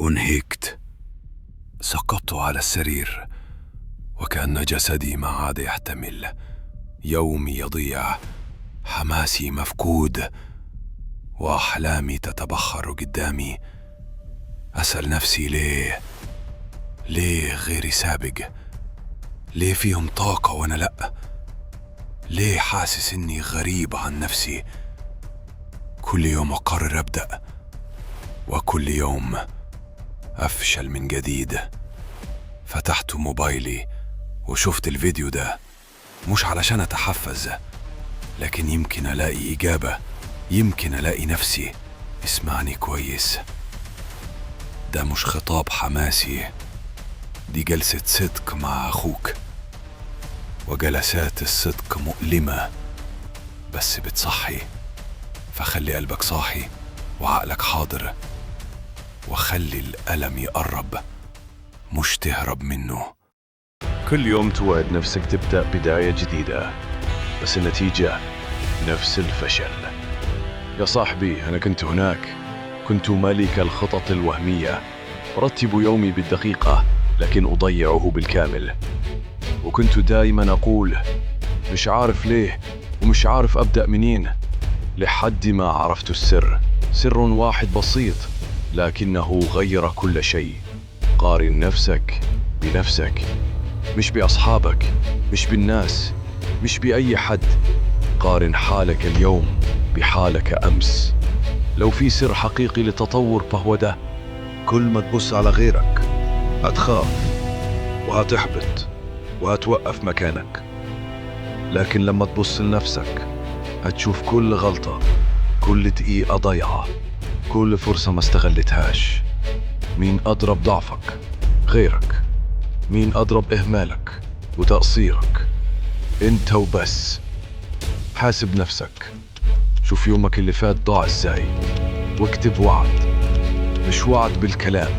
أنهكت. سقطت على السرير وكأن جسدي ما عاد يحتمل. يومي يضيع، حماسي مفقود، وأحلامي تتبخر قدامي. أسأل نفسي ليه؟ ليه غيري سابق؟ ليه فيهم طاقة وأنا لأ؟ ليه حاسس إني غريب عن نفسي؟ كل يوم أقرر أبدأ، وكل يوم أفشل من جديد. فتحت موبايلي وشفت الفيديو ده، مش علشان أتحفز، لكن يمكن ألاقي إجابة، يمكن ألاقي نفسي. اسمعني كويس، ده مش خطاب حماسي، دي جلسة صدق مع أخوك، وجلسات الصدق مؤلمة بس بتصحي. فخلي قلبك صاحي وعقلك حاضر، وخلي الألم يقرب مش تهرب منه. كل يوم توعد نفسك تبدأ بداية جديدة، بس النتيجة نفس الفشل. يا صاحبي، أنا كنت هناك، كنت ملك الخطط الوهمية، أرتب يومي بالدقيقة لكن أضيعه بالكامل. وكنت دائما أقول مش عارف ليه ومش عارف أبدأ منين، لحد ما عرفت السر. سر واحد بسيط لكنه غير كل شيء. قارن نفسك بنفسك، مش بأصحابك، مش بالناس، مش بأي حد. قارن حالك اليوم بحالك أمس. لو في سر حقيقي للتطور فهو ده. كل ما تبص على غيرك هتخاف وهتحبط وهتوقف مكانك، لكن لما تبص لنفسك هتشوف كل غلطة، كل دقيقة ضايعة، كل فرصة ما استغلتهاش. مين أضرب ضعفك؟ غيرك. مين أضرب إهمالك وتقصيرك؟ أنت وبس. حاسب نفسك، شوف يومك اللي فات ضاع إزاي، واكتب وعد، مش وعد بالكلام،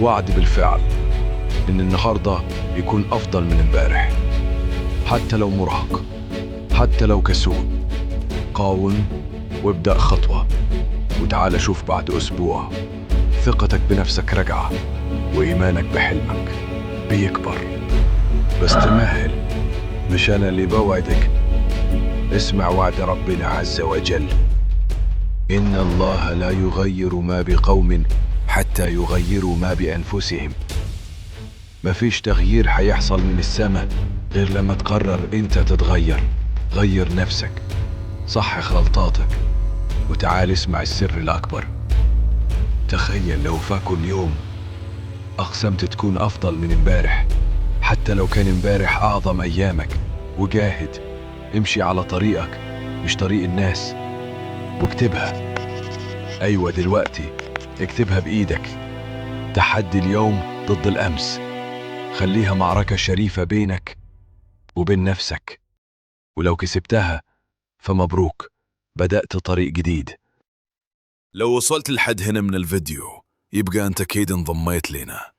وعد بالفعل، إن النهاردة يكون أفضل من امبارح. حتى لو مرهق، حتى لو كسول، قاوم وابدأ خطوة، وتعال شوف بعد أسبوع ثقتك بنفسك رجعة وإيمانك بحلمك بيكبر. بس تمهل، مش أنا اللي بوعدك، اسمع وعد ربنا عز وجل: إن الله لا يغير ما بقوم حتى يغيروا ما بأنفسهم. مفيش تغيير هيحصل من السماء غير لما تقرر انت تتغير. غير نفسك، صحح غلطاتك، وتعال اسمع السر الأكبر. تخيل لو فاكل يوم أقسمت تكون أفضل من امبارح، حتى لو كان امبارح أعظم أيامك. وجاهد، امشي على طريقك مش طريق الناس، واكتبها. أيوة دلوقتي اكتبها بإيدك. تحدي اليوم ضد الأمس، خليها معركة شريفة بينك وبين نفسك، ولو كسبتها فمبروك، بدأت طريق جديد. لو وصلت لحد هنا من الفيديو يبقى أنت أكيد انضميت لنا.